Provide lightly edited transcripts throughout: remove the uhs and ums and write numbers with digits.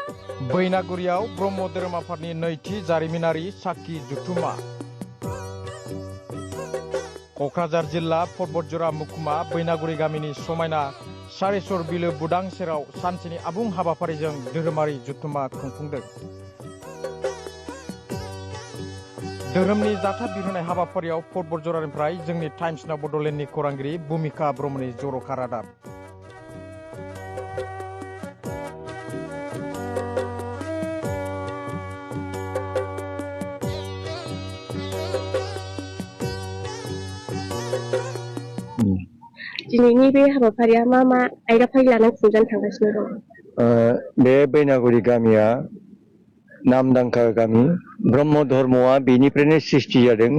बैनागुरियाव ब्रह्म धोरोम आफादनि नैथि जारिमिनारि साखि जुथुमा। क'क्राझार जिल्ला पर्बतजरा मुखुमा बैनागुरि गामिनि समायना सारेसर बिलो बुदां सेराव सानसेनि आबुं हाबाफारिजों धोरोमारि जुथुमा खुंफुंदों। धोरोमनि जाथा बिहोनाय हाबाफारियाव पर्बतजरानिफ्राय जोंनि टाइम्स नाव बड'लेण्डनि खौरांगिरि भुमिका ब्रह्मनि जर'खा रादाब। दिनैनि बे हाबाफारिया मा आयदाफारि लानानै खुंजानो थांगासिनो दं? बे बैनागुरि गामिया नामदांखा गामि। ब्रह्म धर्मआ बेनिफ्रायनो सृष्टि जादों।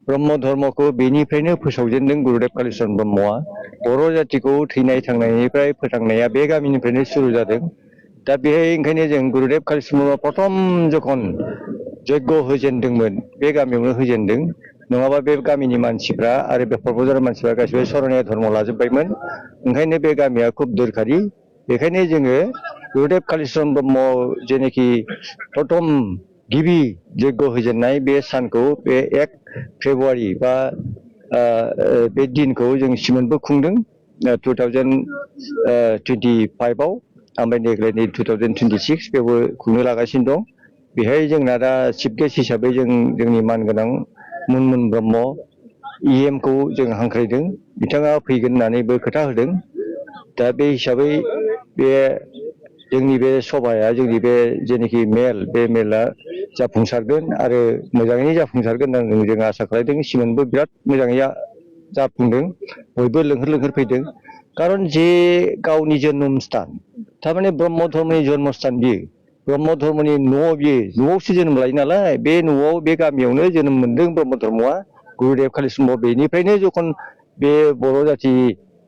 ब्रह्म धर्मखौ बेनिफ्रायनो फोसावजेनदों गुरुदेव कालिचरण ब्रह्मआ। बर' जातिखौ थैनाय थांनायनिफ्राय फोथांनाया बे गामिनिफ्रायनो सुरु जादों। दा बेहाय ओंखायनो जों गुरुदेव कालिचरण ब्रह्मआ प्रथम जखन यज्ञ होजेनदोंमोन बे गामियावनो होजेनदों। नङाबा बे गामिनि मानसिफ्रा आरो बे पर्बतजरा मानसिफ्रा गासिबो सरनिया धर्म लाजोब्बायमोन। ओंखायनो बे गामिया खुब दोरखारि। बेखायनो जोङो गुरुदेव कालिचरण ब्रह्म जेनाखि प्रथम गिबि यज्ञ होजेननाय बे सानखौ बे 1 फेब्रुवारि बा बे दिनखौ जों सिमोनबो खुंदों 2025आव। ओमफ्राय देग्लायनि 2026 बेवबो खुंनो लागासिनो दं। बेहाय जोंना दा चिफ गेस्ट हिसाबै जोंनि मानगोनां मुनमुन ब्रह्म EM खौ जों हांख्रायदों। बिथाङा फैगोन होननानैबो खोथा होदों। दा बे हिसाबै बे जोंनि बे सभाया जोंनि बे जेनाखि मेल बे मेला जाफुंसारगोन आरो मोजाङै जाफुंसारगोन होननानै जों आसा खालामदों। सिमोनबो बिराद मोजाङै जाफुंदों। बयबो लोंहोर लोंहोर फैदों। खारन जे गावनि जोनोम स्थान थारमाने ब्रह्म धर्मनि जन्मस्थान बियो। ब्रह्म धर्मनि न' बियो न'आवसो जोनोम लायो नालाय। बे न'आव बे गामियावनो जोनोम मोनदों ब्रह्म धर्मआ। गुरुदेव कालिचरण ब्रह्म बेनिफ्रायनो जखन बे बर' जाति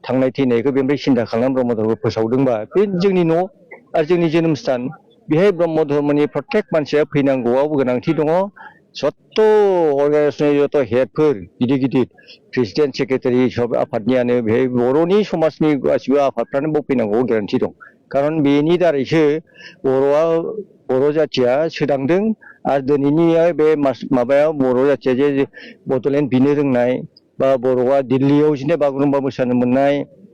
थांनाय थैनायखौ बेनिफ्राय सिन्था खालामनानै ब्रह्म धर्मखौ फोसावदोंबा बे जोंनि न' आरो जोंनि जोनोम स्थान। बेहाय ब्रह्म धर्मनि प्रत्येक मानसिया फैनांगौआव गोनांथि दङ। सत्त' अर्गानाइजेसननि जत' हेडफोर गिदिर गिदिर प्रेसिडेन्ट सेक्रेटारि सब आफादनियानो बेहाय बर'नि समाजनि गासिबो आफादफ्रानो बाव फैनांगौआव गोनांथि दं। खारन बेनि दारैसो बर' जातिया सोदांदों। आरो दिनैनि बे माबायाव बर' जातिया जे बड'लेण्ड बिनो रोंनाय बा बर'आ दिल्लीयाव जे बागुरुम्बा मोसानो मोननाय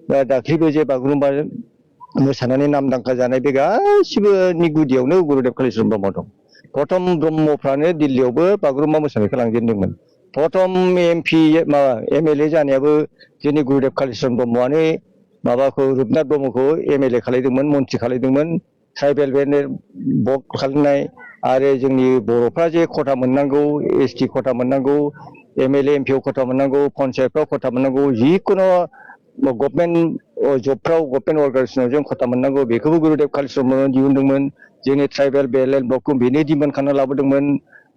बा दाख्लैबो जे बागुरुम्बा मोसानानै नामदांखा जानाय बे गासिबोनि गुदियावनो गुरुदेव कालिचरण ब्रह्म दं। प्रथम ब्रह्मफ्रानो दिल्लीयावबो बागुरुम्बा मोसानायखौ लांजेनदोंमोन। प्रथम MLA जानायाबो जोंनि गुरुदेव कालिचरण ब्रह्मआनो माबाखौ रुपनाथ ब्रह्मखौ MLA खालायदोंमोन, मन्त्रि खालायदोंमोन। ट्राइबेल भट खालामनाय आरो जोंनि बर'फ्रा जे खथा मोननांगौ, ST खथा मोननांगौ, MLA MPO खथा मोननांगौ, पन्सायतफ्राव खथा मोननांगौ, जिखुनु गभर्नमेन्ट जबफ्राव गभर्नमेन्ट अर्गानाइजेसनाव जों खथा मोननांगौ बेखौबो गुरुदेव कालिचरण ब्रह्मआ दिहुनदोंमोन। जोंनि ट्राइबेल BLN ब्लकखौ बेनो डिमान्ड खालामना लाबोदोंमोन।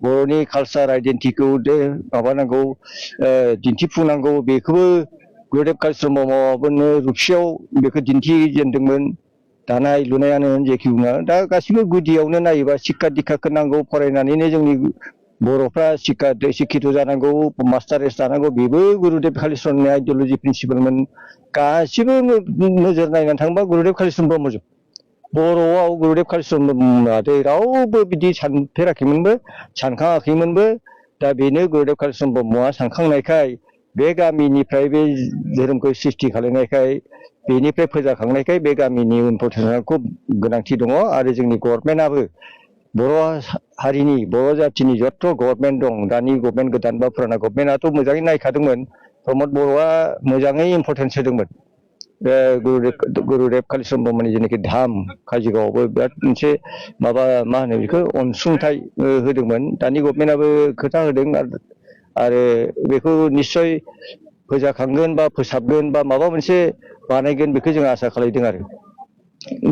बर'नि कालचार आइडेन्टिटिखौ माबानांगौ, दिन्थिफुंनांगौ बेखौबो गुरुदेव कालिचरण ब्रह्मआबोनो रुपसियाव बेखौ दिन्थिजेनदोंमोन। दानाय लुनायानो होन जेखि बुङा दा गासिबो गुदियावनो नायोबा शिक्षा दिक्षाखौ नांगौ। फरायनानैनो जोंनि बर'फ्रा शिक्षित जानांगौ, मास्टारेस लानांगौ बेबो गुरुदेव कालिचरणनि आइडिय'लजि प्रिन्सिपालमोन। गासिबो नोजोर नायनानै थाङोबा गुरुदेव कालिचरण ब्रह्मजोब। बर'आव गुरुदेव कालिचरण ब्रह्मआ रावबो बिदि सानफेराखैमोनबो, सानखाङाखैमोनबो। दा बेनो गुरुदेव कालिचरण ब्रह्मआ सानखांनायखाय बे गामिनिफ्राय बे धोरोमखौ सृष्टि खालामनायखाय बेनिफ्राय फोजाखांनायखाय बे गामिनि उनफोथांनाया खुब गोनांथि दङ। आरो जोंनि गभर्नमेन्टआबो बर' हारिनि बर' जातिनि जत' गभर्नमेन्ट दं, दानि गभर्नमेन्ट गोदान बा फुराना गभर्नमेन्टआथ' मोजाङै नायखादोंमोन। प्रमद बर'आ मोजाङै इम्परटेन्स होदोंमोन। बे गुरुदेव कालिचरण ब्रह्मनि जेनाखि धाम काजिगावआवबो बिराद मोनसे माबा मा होनो बेखौ अनसुंथाइ होदोंमोन। दानि गभर्नमेन्टआबो खोथा होदों आरो बेखौ निस्सय फोजाखांगोन बा फोसाबगोन बा माबा मोनसे बानायगोन बेखौ जों आसा खालामदों आरो।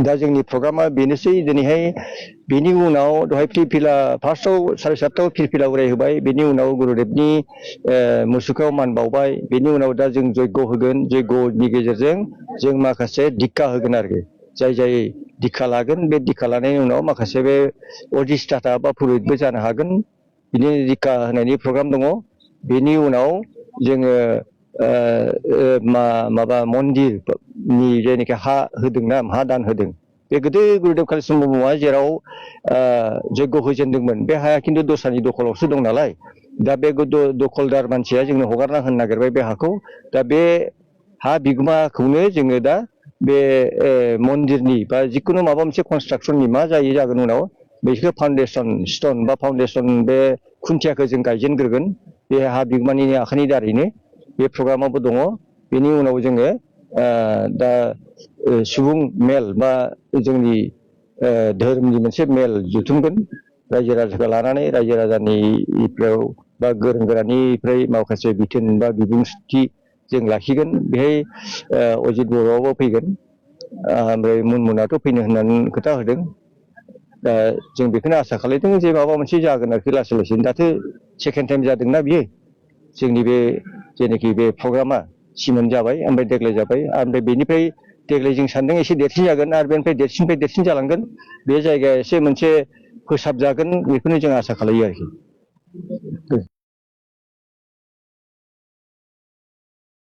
दा जोंनि प्रग्रामा बेनोसै दिनैहाय। बेनि उनाव दहाय फिरफिला फार्स्टआव 7:30 फिरफिला उरायहोबाय। बेनि उनाव गुरुदेबनि मुसुखायाव मान बावबाय। बेनि उनाव दा जों जग्य होगोन। जग्यनि गेजेरजों जों माखासे दिक्षा होगोन आरो। जाय दिक्षा लागोन बे दिक्षा लानायनि उनाव माखासे बे अधिष्ठाता बा पुरहितबो जानो हागोन। बिदिनो दिक्षा होनायनि प्रग्राम दङ। बेनि उनाव जोङो माबा मन्दिरनि जेनाखि हा होदोंना, हा दान होदों बे गोदो गुरुदेव कालिचरण ब्रह्मआ जेराव जयग' होजेनदोंमोन बे हाया खिन्थु दस्रानि दखलावसो दं नालाय दा बे दखलदार मानसिया जोंनो हगारना होनो नागिरबाय बे हाखौ दा बे हा बिगोमाखौनो जोङो दा बे मन्दिरनि बा जिखुनु माबा मोनसे कनस्ट्राक्सननि मा जायो जागोन उनाव बेखौ फाउन्डेसन स्टन बा फाउन्डेसन बे खुन्थियाखौ जों गायजेनग्रोगोन बे हा बिगोमानि आखाइनि दारैनो बे प्रग्रामाबो दङ बेनि उनाव जोङो दा सुबुं मेल बा जोंनि धोरोमनि मोनसे मेल जुथुमगोन रायजो राजाखौ लानानै रायजो राजानिफ्राय बा गोरों गोरानिफ्राय माखासे बिथोन बा बिबुंथि जों लाखिगोन बेहाय अजित बर'आबो फैगोन ओमफ्राय मुनमुनाथ' फैनो होननानै खोथा होदों दा जों बेखौनो आसा खालामदों जे माबा मोनसे जागोन आरोखि लासै लासैनो दाथ' सेकेन्ड टाइम जादोंना बियो जोंनि बे जेनाखि बे प्रग्रामा सिमोन जाबाय ओमफ्राय देग्लाय जाबाय ओमफ्राय बेनिफ्राय देग्लाय जों सानदों एसे देरसिन जागोन आरो बेनिफ्राय देरसिन जालांगोन बे जायगाया एसे मोनसे फोसाबजागोन बेखौनो जों आसा खालायो आरोखि